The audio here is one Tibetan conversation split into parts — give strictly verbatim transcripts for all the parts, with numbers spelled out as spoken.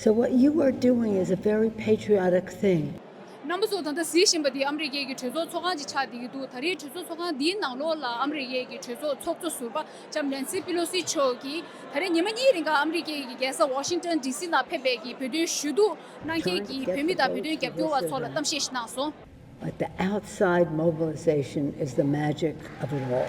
So, what you are doing is a very patriotic thing. རྣམ་པ་ཚོ་ད་ལྟ་གཟིགས་བཞིན་པ་འདི་ཨ་མི་རི་ཀའི་གི་གྲོས་ཚོགས་ཚོགས་ཁང་ཅིག་ཆགས་བསྡད་ཀྱི་འདུག་ད་རེས་གྲོས་ཚོགས་ཚོགས་ཁང་འདིའི་ནང་ལོགས་ལ་ཨ་མི་རི་ཀའི་གི་གྲོས་ཚོགས་ཚོགས་གཙོ་ཟུར་པ་ལྕམ་ནན་སི་པི་ལོ་སི་མཆོག་གིས་ད་རེས་ཉི་མ་གཉིས་རིང་ག་ཨ་མི་རི་ཀའི་གི་རྒྱལ་ས་ཝ་ཤིང་ཏོན་ཌི་སི་ནང་ཕེབས་པའི་གི་བོད་དོན་ཞུ་གཏུག་གནང་མཁན་གྱི་བོད་མི་དང་བོད་དོན་རྒྱབ་སྐྱོར་བ་ཚོ་ལ་གཏམ་བཤད་ཞིག་གནང་སོང་། But the outside mobilization is the magic of it all.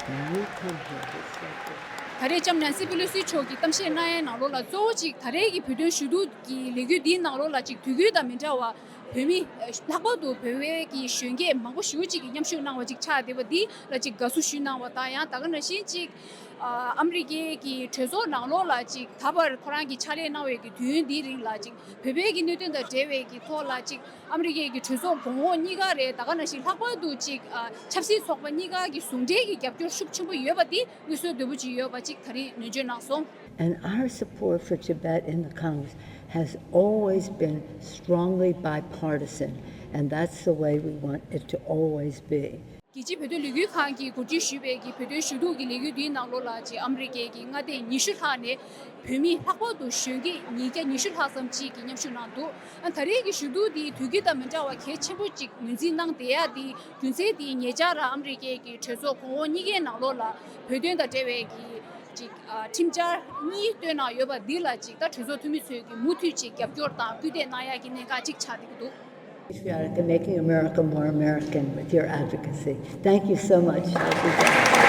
When you come here, it's like this. ད་རེས་ལྕམ་ནན་སི་པི་ལོ་སི་མཆོག་གིས་གཏམ་བཤད་གནང་ཡའི་ནང་ལོགས་ལ་གཙོ་བོ་གཅིག་ད་རེས་ཀྱི་བོད་དོན་ཞུ་གཏུག་གི་ལས་འགུལ་འདིའི་ནང་ལོགས་ལ་གཅིག་དུས་རྒྱུན་དང་མི་འདྲ་བ་བོད་མི་ལྷག་པར་དུ་བོད་པའི་གི་གཞོན་སྐྱེས་མང་པོ་ཞེ་པོ་ཅིག་གིས་མཉམ་ཞུགས་གནང་བ་ཅིག་ཆགས་བསྡད་པ་འདི་ལ་གཅིག་དགའ་བསུ་ཞུས་གནང་བ་དང་ཡང་ད་ག་ནང་བཞིན་གཅིག་ཨ་མི་རི་ཀའི་གི་གྲོས་ཚོགས་ནང་ལོགས་ལ་གཅིག་ད་བར་ཁོ་རང་གི་ཕྱག་ལས་གནང་བའི་གི་དུས་ཡུན་འདིའི་རིང་ལ་གཅིག་བོད་པའི་གི་གནད་དོན་དང་འབྲེལ་བའི་གི་ཐོག་ལ་གཅིག་ཨ་མི་རི་ཀའི་གི་གྲོས་ཚོགས་གོང་འོག་གཉིས་ཀ་རེད། ད་ག་ནང་བཞིན་ལྷག་པར་དུ་གཅིག་ཨ་ཆབ་སྲིད་ཚོགས་པ་གཉིས་ཀ་གི་ཟུང་འབྲེལ་གྱི་རྒྱབ་སྐྱོར་ཤུགས་ཆེན་པོ་ཡོད་པ་དེ་དངོས་སུ་འདོད་པོ་ཅིག་ཡོད་པ་ཅིག་ད་རེས་ནན་བརྗོད་གནང་སོང་། And our support for Tibet in the Congress has always been strongly bipartisan, and that's the way we want it to always be. རྒྱལ་སྤྱིའི་བོད་དོན་ལས་འགུལ་ཁང་གིས་གོ་སྒྲིག་ཞུས་པའི་གི་བོད་དོན་ཞུ་གཏུག་གི་ལས་འགུལ་འདིའི་ནང་ལོགས་ལ་ཅིག་ཨ་མི་རི་ཀའི་གི་མངའ་སྡེ་ཉི་ཤུ་ལྷག་ནས་བོད་མི་ལྷག་པར་དུ་གཞོན་སྐྱེས་ཉིས་བརྒྱ་ཉི་ཤུ་ལྷག་ཙམ་ཅིག་གིས་མཉམ་ཞུགས་གནང་འདུག་ཨ་ད་རེས་ཀྱི་ཞུ་གཏུག་འདི་དུས་རྒྱུན་དང་མི་འདྲ་བ་གལ་ཆེན་པོ་ཅིག་ངོས་འཛིན་གནང་བསྡད་ཡ་འདི་རྒྱུ་མཚན་འདི་ཉེ་ཆར་ཨ་མི་རི་ཀའི་གི་གྲོས་ཚོགས་གོང་འོག་གཉིས་ཀའི་ནང་ལོགས་ལ་བོད་དོན་དང་འབྲེལ་བའི་གི་ཅིག་ཨ་ཁྲིམས་འཆར་གཉིས་བཏོན་གནང་ཡོད་པ་འདི་ལ་ཅིག་ད་གྲོས་ཚོགས་འཐུས་མི་ཚོས་ཀྱི་མུ་མཐུད་ཅིག་རྒྱབ་སྐྱོར་དང་སྐུལ་འདེད་གནང་ཡ་གི་གནད་འགག་ཅིག་ཆགས་བསྡད་ཀྱི་འདུག Patriotic and making America more American with your advocacy. Thank you so much.